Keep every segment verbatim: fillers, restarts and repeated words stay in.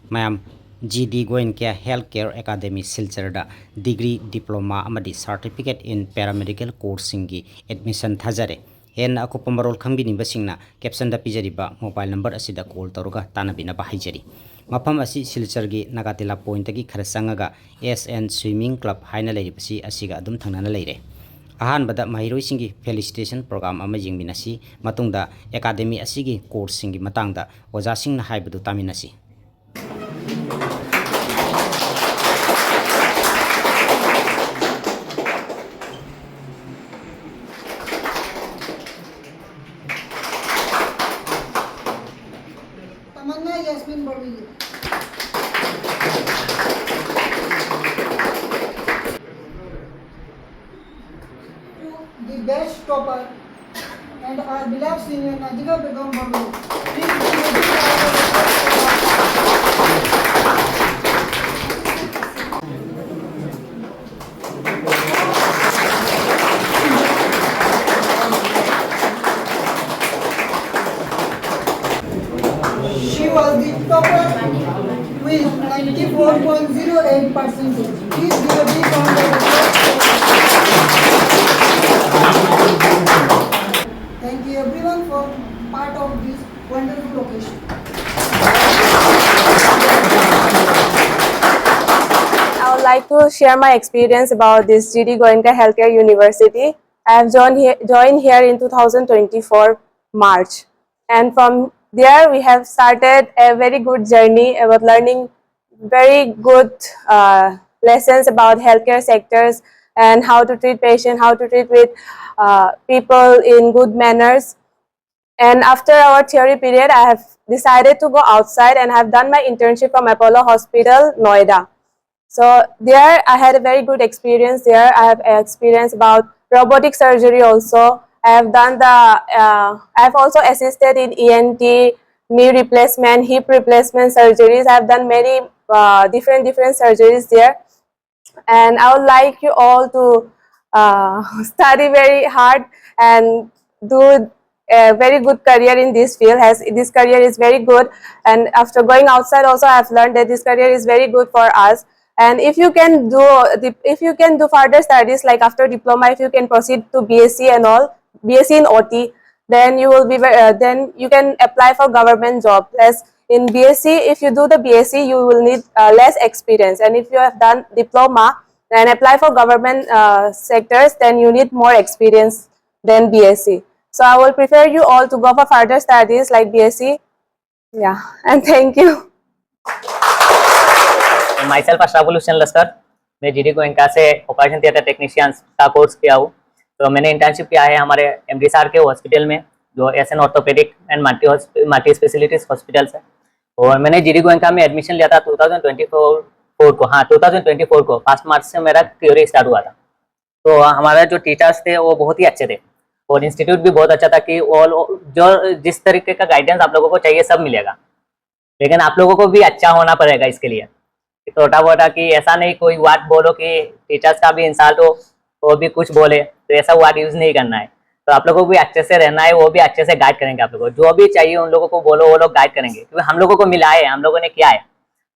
ꯃꯌꯥꯝ, G D Goenka health care academy ꯁꯤꯜꯆꯔꯗ degree, diploma ꯑꯃꯗꯤ ꯁꯥꯔꯇꯤꯐꯤꯀꯦꯠ ꯏꯟ ꯄꯦꯔꯥꯃꯦꯗꯤꯀꯦꯜ ꯀꯣꯔꯁꯁꯤꯡꯒꯤ ꯑꯦꯗꯃꯤꯁꯟ ꯊꯥꯖꯔꯦ꯫ ꯍꯦꯟꯅ ꯑꯀꯨꯞꯄ ꯃꯔꯣꯜ ꯈꯪꯕꯤꯅꯤꯡꯕꯁꯤꯡꯅ ꯀꯦꯞꯁꯟꯗ ꯄꯤꯖꯔꯤꯕ ꯃꯣꯕꯥꯏꯜ ꯅꯝꯕꯔ ꯑꯁꯤꯗ ꯀꯣꯜ ꯇꯧꯔꯒ ꯇꯥꯟꯅꯕꯤꯅꯕ ꯍꯥꯏꯖꯔꯤ꯫ ꯃꯐꯝ ꯑꯁꯤ ꯁꯤꯜꯆꯔꯒꯤ ꯅꯥꯒꯥꯇꯤꯂꯥ ꯄꯣꯏꯟꯠꯇꯒꯤ ꯈꯔ ꯆꯪꯉꯒ ꯑꯦꯁ ꯑꯦꯟ ꯁ꯭ꯋꯤꯃꯤꯡ ꯀ꯭ꯂꯕ ꯍꯥꯏꯅ ꯂꯩꯔꯤꯕꯁꯤ ꯑꯁꯤꯒ ꯑꯗꯨꯝ ꯊꯪꯅꯅ ꯂꯩꯔꯦ꯫ ꯑꯍꯥꯟꯕꯗ ꯃꯍꯩꯔꯣꯏꯁꯤꯡꯒꯤ ꯐꯦꯂꯤꯁꯤꯇꯦꯁꯟ ꯄ꯭ꯔꯣꯒ꯭ꯔꯥꯝ ꯑꯃ ꯌꯦꯡꯃꯤꯟꯅꯁꯤ, ꯃꯇꯨꯡꯗ ꯑꯦꯀꯥꯗꯃꯤ ꯑꯁꯤꯒꯤ ꯀꯣꯔꯁꯁꯤꯡꯒꯤ ꯃꯇꯥꯡꯗ ꯑꯣꯖꯥꯁꯤꯡꯅ ꯍꯥꯏꯕꯗꯨ ꯇꯥꯃꯤꯟꯅꯁꯤ꯫ Tamanna Yasmin Bormili. The best topper and our beloved senior Najika Begum Bormili. Please give a big round of applause for her. She was the topper with ninety-four point zero eight percentage. Please give a big round of applause. Thank you everyone for part of this wonderful occasion. I would like to share my experience about this G D Goenka Healthcare University. I have joined here, joined here in two thousand twenty-four March, and from there we have started a very good journey about learning very good uh, lessons about healthcare sectors and how to treat patient, how to treat with uh, people in good manners. And after our theory period, I have decided to go outside and have done my internship from Apollo Hospital, Noida. So there I had a very good experience there. I have experience about robotic surgery also. I have done the, uh, I have also assisted in E N T, knee replacement, hip replacement surgeries. I have done many uh, different, different surgeries there. And I would like you all to uh, study very hard and do a very good career in this field. Has this career is very good, and after going outside also, I've learned that this career is very good for us. And if you can do the, if you can do further studies, like after diploma, if you can proceed to B S c and all, B S c in O T, then you will be ve- uh, then you can apply for government job. Less in B S c, if you do the B S c, you will need uh, less experience, and if you have done diploma and apply for government uh, sectors, then you need more experience than B S c. So I will prefer you all to go for further studies like B S c. Yeah, and thank you. Myself Ashraful Hussain Laskar. मैं GD Goenka से operation theatre technicians का course किया हूँ। तो मैंने internship किया है हमारे एमडी सर के हॉस्पिटल में, जो S N orthopaedic and multi multi specialities hospitals है। और मैंने जीडी गोयनका में एडमिशन लिया था ट्वेंटी ट्वेंटी फोर को। हाँ, ट्वेंटी ट्वेंटी फोर को फर्स्ट मार्च से मेरा थ्योरी स्टार्ट हुआ था। तो हमारा जो टीचर्स थे वो बहुत ही अच्छे थे, और इंस्टीट्यूट भी बहुत अच्छा था कि वो लो- जो जिस तरीके का गाइडेंस आप लोगों को चाहिए, सब मिलेगा। लेकिन आप लोगों को भी अच्छा होना पड़ेगा इसके लिए। छोटा मोटा कि ऐसा नहीं कोई बात बोलो कि टीचर्स का भी इंसल्ट हो, वो भी कुछ बोले, तो ऐसा वर्ड यूज नहीं करना है। तो आप लोगों को भी अच्छे से रहना है, वो भी अच्छे से गाइड करेंगे आप लोगों को। जो भी चाहिए उन लोगों को बोलो, वो लोग गाइड करेंगे, क्योंकि हम लोगों को मिला है, हम लोगों ने किया है।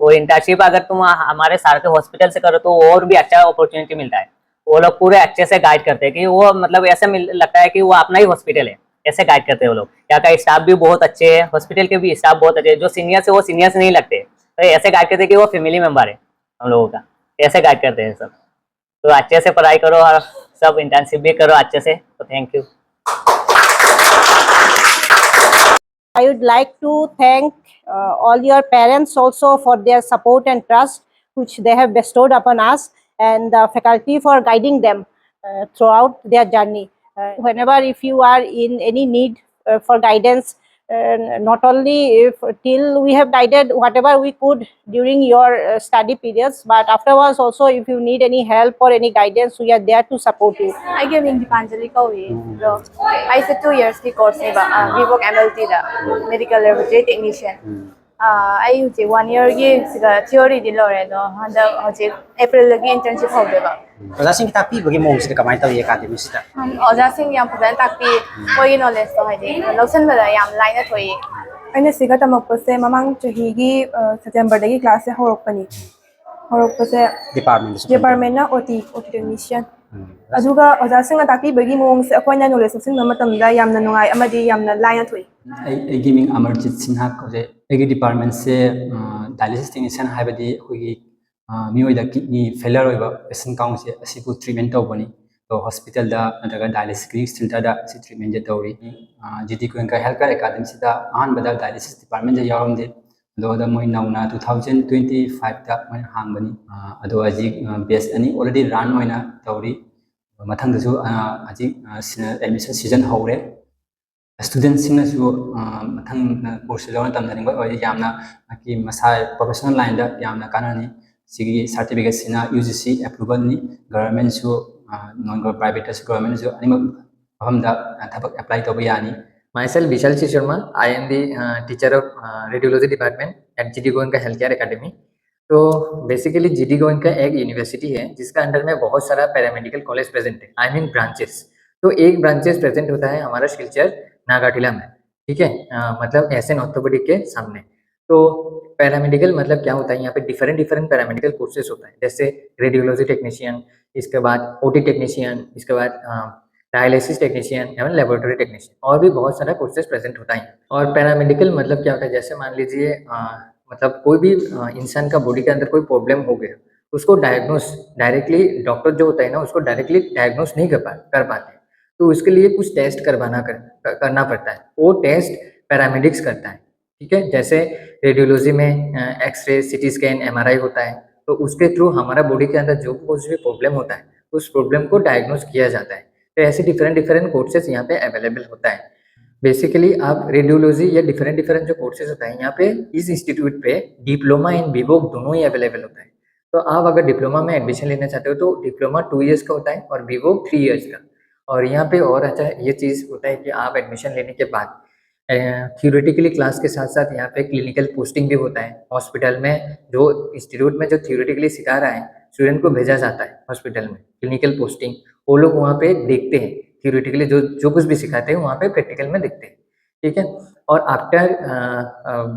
वो इंटर्नशिप अगर तुम हमारे सर के हॉस्पिटल से करो तो और भी अच्छा अपॉर्चुनिटी मिलता है। वो लोग पूरे अच्छे से गाइड करते हैं कि वो मतलब ऐसे मिल लगता है कि वो अपना ही हॉस्पिटल है, ऐसे गाइड करते हैं वो लोग। यहाँ का स्टाफ भी बहुत अच्छे है, हॉस्पिटल के भी स्टाफ बहुत अच्छे हैं। जो सीनियर्स है वो सीनियर्स नहीं लगते, तो ऐसे गाइड करते हैं कि वो फैमिली मेम्बर है हम लोगों का, ऐसे गाइड करते हैं सब। तो अच्छे से पढ़ाई करो और सब इंटर्नशिप भी करो अच्छे से। तो thank you. I would like to thank uh, all your parents also for their support and trust which they have bestowed upon us, and the faculty for guiding them uh, throughout their journey. Uh, whenever if you are in any need uh, for guidance, uh, not only if till we have guided whatever we could during your uh, study periods, but afterwards also if you need any help or any guidance, we are there to support you. ꯑꯩꯒꯤ ꯃꯤꯡ ꯗꯤꯄꯥꯟꯖꯂꯤ ꯀꯧꯏ꯫ ꯑꯗꯣ ꯑꯩꯁꯦ two years ꯀꯤ course ꯅꯦꯕ, Vivok M L T ꯗ medical laboratory technician꯫ ꯑꯩ ꯍꯧꯖꯤꯛ one ꯏꯌꯔꯒꯤ ꯁꯤꯗ ꯊꯤꯑꯣꯔꯤꯗꯤ ꯂꯣꯏꯔꯦ, ꯑꯗꯣ ꯍꯟꯗꯛ ꯍꯧꯖꯤꯛ ꯑꯦꯄ꯭ꯔꯤꯜꯗꯒꯤ ꯏꯟꯇꯔꯟꯁꯤꯞ ꯍꯧꯗꯣꯏꯕ꯫ ꯑꯣꯖꯥꯁꯤꯡꯒꯤ ꯇꯥꯛꯄꯤꯕꯒꯤ ꯃꯑꯣꯡꯁꯤꯗ ꯀꯃꯥꯏꯅ ꯇꯧꯏ ꯑꯦꯀꯥꯗꯃꯤꯁꯤꯗ? ꯎꯝ, ꯑꯣꯖꯥꯁꯤꯡ ꯌꯥꯝ ꯐꯖꯅ ꯇꯥꯛꯄꯤ꯫ ꯃꯣꯏꯒꯤ ꯅꯣꯂꯦꯖꯇꯣ ꯍꯥꯏꯗꯤ ꯂꯧꯁꯤꯟꯕꯗ ꯌꯥꯝ ꯂꯥꯏꯅ ꯊꯣꯛꯏ꯫ ꯑꯩꯅ ꯁꯤꯒ ꯇꯝꯃꯛꯄꯁꯦ ꯃꯃꯥꯡ ꯆꯍꯤꯒꯤ ꯁꯦꯞꯇꯦꯝꯕꯔꯗꯒꯤ ꯀ꯭ꯂꯥꯁꯁꯦ ꯍꯧꯔꯛꯄꯅꯤ꯫ ꯍꯧꯔꯛꯄꯁꯦ ꯗꯤꯄꯥꯔꯠꯃꯦꯟꯗ ꯁꯨꯝ ꯗꯤꯄꯥꯔꯠꯃꯦꯟꯅ O T O T technician. ꯑꯗꯨꯒ ꯑꯣꯖꯥꯁꯤꯡꯅ ꯇꯥꯛꯄꯤꯕꯒꯤ ꯃꯑꯣꯡꯁꯦ ꯑꯩꯈꯣꯏꯅ ꯅꯣꯂꯦꯖ ꯂꯧꯁꯤꯟꯕ ꯃꯇꯝꯗ ꯌꯥꯝꯅ ꯅꯨꯡꯉꯥꯏ ꯑꯃꯗꯤ ꯌꯥꯝꯅ ꯂꯥꯏꯅ ꯊꯣꯛꯏ꯫ ꯑꯩ ꯑꯩꯒꯤ ꯃꯤꯡ ꯑꯃꯔꯖꯤꯠ ꯁꯤꯟꯍꯥ ꯀꯧꯖꯩ꯫ ꯑꯩꯒꯤ ꯗꯤꯄꯥꯔꯠꯃꯦꯟꯁꯦ ꯗꯥꯏꯂꯤꯁꯤꯁ ꯇꯦꯛꯅꯤꯁꯤꯌꯟ ꯍꯥꯏꯕꯗꯤ ꯑꯩꯈꯣꯏꯒꯤ ꯃꯤꯑꯣꯏꯗ ꯀꯤꯠꯅꯤ ꯐꯦꯂꯔ ꯑꯣꯏꯕ ꯄꯦꯁꯦꯟ ꯀꯥꯡꯁꯦ ꯑꯁꯤꯕꯨ ꯇ꯭ꯔꯤꯠꯃꯦꯟ ꯇꯧꯕꯅꯤ꯫ ꯑꯗꯣ ꯍꯣꯁꯄꯤꯇꯥꯜꯗ ꯅꯠꯇ꯭ꯔꯒ ꯗꯥꯏꯂꯤꯁꯤꯁ ꯀ꯭ꯂꯤꯅꯤꯛ ꯁꯦꯟꯇꯔꯗ ꯑꯁꯤ ꯇ꯭ꯔꯤꯠꯃꯦꯟꯁꯦ ꯇꯧꯔꯤ꯫ ꯖꯤ ꯗꯤ ꯒꯣꯌꯦꯡꯀꯥ ꯍꯦꯜꯊ ꯀꯦꯌꯔ ꯑꯦꯀꯥꯗꯃꯤꯁꯤꯗ ꯑꯍꯥꯟꯕꯗ ꯗꯥꯏꯂꯤꯁꯤꯁ ꯗꯤꯄꯥꯔꯠꯃꯦꯟꯁꯦ ꯌꯥꯎꯔꯝꯗꯦ꯫ ꯑꯗꯣ ꯍꯟꯗꯛ ꯃꯣꯏ ꯅꯧꯅ ꯇꯨ ꯊꯥꯎꯖꯟ ꯇ꯭ꯋꯦꯟꯇꯤ ꯐꯥꯏꯚꯇ ꯃꯣꯏꯅ ꯍꯥꯡꯕꯅꯤ꯫ ꯑꯗꯣ ꯍꯧꯖꯤꯛ ꯕꯦꯁ ꯑꯅꯤ ꯑꯣꯜꯔꯦꯗꯤ ꯔꯟ ꯑꯣꯏꯅ ꯇꯧꯔꯤ꯫ ꯃꯊꯪꯗꯁꯨ ꯍꯧꯖꯤꯛ ꯑꯦꯗꯃꯤꯁꯟ ꯁꯤꯖꯟ ꯍꯧꯔꯦ꯫ ꯁ꯭ꯇꯨꯗꯦꯟꯁꯤꯡꯅꯁꯨ ꯃꯊꯪ ꯀꯣꯔꯁꯁꯤ ꯂꯧꯔ ꯇꯝꯖꯅꯤꯡꯕ ꯑꯣꯏꯔꯗꯤ ꯌꯥꯝꯅ ꯃꯍꯥꯛꯀꯤ ꯃꯁꯥ ꯄ꯭ꯔꯣꯐꯦꯁꯅꯦꯜ ꯂꯥꯏꯟꯗ ꯌꯥꯝꯅ ꯀꯥꯟꯅꯅꯤ꯫ ꯁꯤꯒꯤ ꯁꯥꯔꯇꯤꯐꯤꯀꯦꯠꯁꯤꯅ ꯌꯨ ꯖꯤ ꯁꯤ ꯑꯦꯄ꯭ꯔꯨꯕꯜꯅꯤ꯫ ꯒꯚꯔꯟꯃꯦꯟꯁꯨ, ꯅꯣꯟ ꯒꯚꯔꯟ, ꯄ꯭ꯔꯥꯏꯚꯦꯠꯇꯁꯨ ꯒꯚꯔꯟꯃꯦꯟꯁꯨ ꯑꯅꯤꯃꯛ ꯃꯐꯝꯗ ꯊꯕꯛ ꯑꯦꯄ꯭ꯂꯥꯏ ꯇꯧꯕ ꯌꯥꯅꯤ꯫ Myself Vishal C Sharma, I am the uh, teacher of uh, radiology department at G D Goenka Healthcare Academy. तो बेसिकली जीडी गोएंका एक यूनिवर्सिटी है जिसका अंडर में बहुत सारा पैरामेडिकल कॉलेज प्रेजेंट है, आई मीन ब्रांचेस। तो एक ब्रांचेस प्रेजेंट होता है हमारा सिलचर नागाटीला में, ठीक है, अ, मतलब एसएन ऑर्थोपेडिक के सामने। तो पैरामेडिकल मतलब क्या होता है, यहाँ पे डिफरेंट डिफरेंट पैरामेडिकल कोर्सेज होता है, जैसे रेडियोलॉजी टेक्नीशियन, इसके बाद ओटी टेक्नीशियन, इसके बाद डायलिसिस टेक्नीशियन एवं लेबोरेटरी टेक्नीशियन, और भी बहुत सारा कोर्सेज प्रेजेंट होता है। और पैरामेडिकल मतलब क्या होता है, जैसे मान लीजिए अ, मतलब कोई भी अ, इंसान का बॉडी के अंदर कोई प्रॉब्लम हो गया, उसको डायग्नोस डायरेक्टली, डॉक्टर जो होता है ना, उसको डायरेक्टली डायग्नोस नहीं कर पा कर पाते। तो उसके लिए कुछ टेस्ट करवाना कर, करना पड़ता है। वो टेस्ट पैरामेडिक्स करता है, ठीक है। जैसे रेडियोलॉजी में एक्सरे, सीटी स्कैन, एमआरआई होता है, तो उसके थ्रू हमारा बॉडी के अंदर जो कुछ भी प्रॉब्लम होता है, उस प्रॉब्लम को डायग्नोस किया जाता है। तो ऐसे डिफरेंट डिफरेंट कोर्सेज यहाँ पे अवेलेबल होता है। बेसिकली आप रेडियोलॉजी या डिफरेंट डिफरेंट जो कोर्सेज होता है, यहाँ पे इस इंस्टीट्यूट पे डिप्लोमा एंड बीवोक दोनों ही अवेलेबल होता है। तो आप अगर डिप्लोमा में एडमिशन लेना चाहते हो तो डिप्लोमा टू ईयर्स का होता है और बीवोक थ्री ईयर्स का। और यहाँ पे और अच्छा ये चीज़ होता है कि आप एडमिशन लेने के बाद थियोरेटिकली क्लास के साथ साथ यहाँ पे क्लिनिकल पोस्टिंग भी होता है हॉस्पिटल में। जो इंस्टीट्यूट में जो थियोरेटिकली सिखा रहा है, स्टूडेंट को भेजा जाता है हॉस्पिटल में, क्लिनिकल पोस्टिंग। वो लोग वहाँ पे देखते हैं थियोरेटिकली, जो जो कुछ भी सिखाते हैं वहाँ पे प्रैक्टिकल में देखते हैं, ठीक है। और after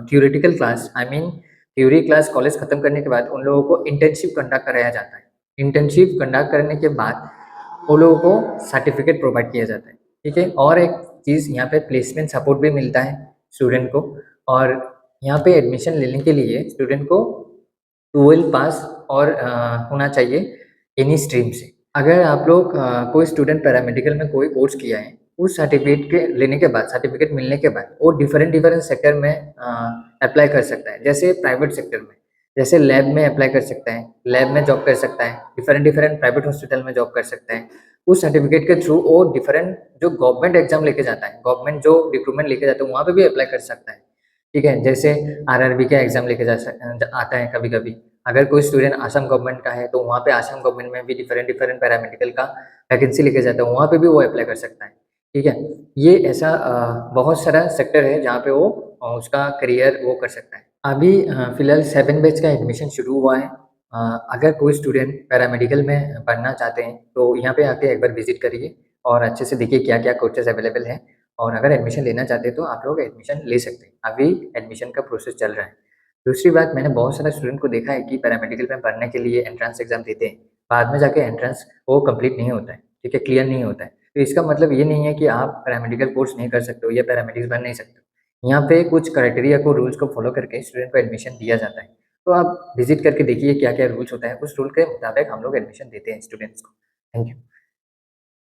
theoretical class, I mean theory class, college ख़त्म करने के बाद उन लोगों को इंटर्नशिप कंडक्ट कराया जाता है। इंटर्नशिप कंडक्ट करने के बाद उन लोगों को सर्टिफिकेट प्रोवाइड किया जाता है, ठीक है। और एक चीज़, यहाँ पे प्लेसमेंट सपोर्ट भी मिलता है स्टूडेंट को। और यहाँ पे एडमिशन लेने के लिए स्टूडेंट को ट्वेल्व पास और अ, होना चाहिए एनी स्ट्रीम से। अगर आप लोग अ, कोई स्टूडेंट पैरामेडिकल में कोई कोर्स किया है, उस सर्टिफिकेट के लेने के बाद, सर्टिफिकेट मिलने के बाद वो डिफरेंट डिफरेंट सेक्टर में अप्लाई कर सकता है। जैसे प्राइवेट सेक्टर में, जैसे लैब में अप्लाई कर सकता है, लैब में जॉब कर सकता है, डिफरेंट डिफरेंट प्राइवेट हॉस्पिटल में जॉब कर सकता है। उस सर्टिफिकेट के थ्रू वो डिफरेंट जो गवर्नमेंट एग्जाम लेके जाता है, गवर्नमेंट जो रिक्रूटमेंट लेके जाता है, वहाँ पे भी अप्लाई कर सकता है, ठीक है। जैसे आरआरबी का एग्जाम लेके जा सक आता है कभी कभी। अगर कोई स्टूडेंट आसाम गवर्नमेंट का है तो वहाँ पे आसाम गवर्नमेंट में भी डिफरेंट डिफरेंट पैरामेडिकल का वैकेंसी लेके जाता है, वहाँ पे भी वो अप्लाई कर सकता है, ठीक है। ये ऐसा अ, बहुत सारा सेक्टर है जहाँ पे वो अ, उसका करियर वो कर सकता है। अभी अ, फिलहाल सेवन बैच का एडमिशन शुरू हुआ है। अ, अगर कोई स्टूडेंट पैरामेडिकल में पढ़ना चाहते हैं तो यहाँ पे आके एक बार विजिट करिए और अच्छे से देखिए क्या क्या कोर्सेज अवेलेबल हैं। और अगर एडमिशन लेना चाहते हैं तो आप लोग एडमिशन ले सकते हैं। अभी एडमिशन का प्रोसेस चल रहा है। दूसरी बात, मैंने बहुत सारा स्टूडेंट को देखा है कि पैरामेडिकल में पढ़ने के लिए एंट्रेंस एग्जाम देते हैं, बाद में जाके एंट्रेंस वो कंप्लीट नहीं होता है, ठीक है, क्लियर नहीं होता है। तो इसका मतलब ये नहीं है कि आप पैरामेडिकल कोर्स नहीं कर सकते हो या पैरामेडिक्स बन नहीं सकते हो। यहाँ पे कुछ क्राइटेरिया को, रूल्स को फॉलो करके स्टूडेंट को एडमिशन दिया जाता है। तो आप विजिट करके देखिए क्या क्या रूल्स होता है, उस रूल के मुताबिक हम लोग एडमिशन देते हैं स्टूडेंट्स को। Thank you.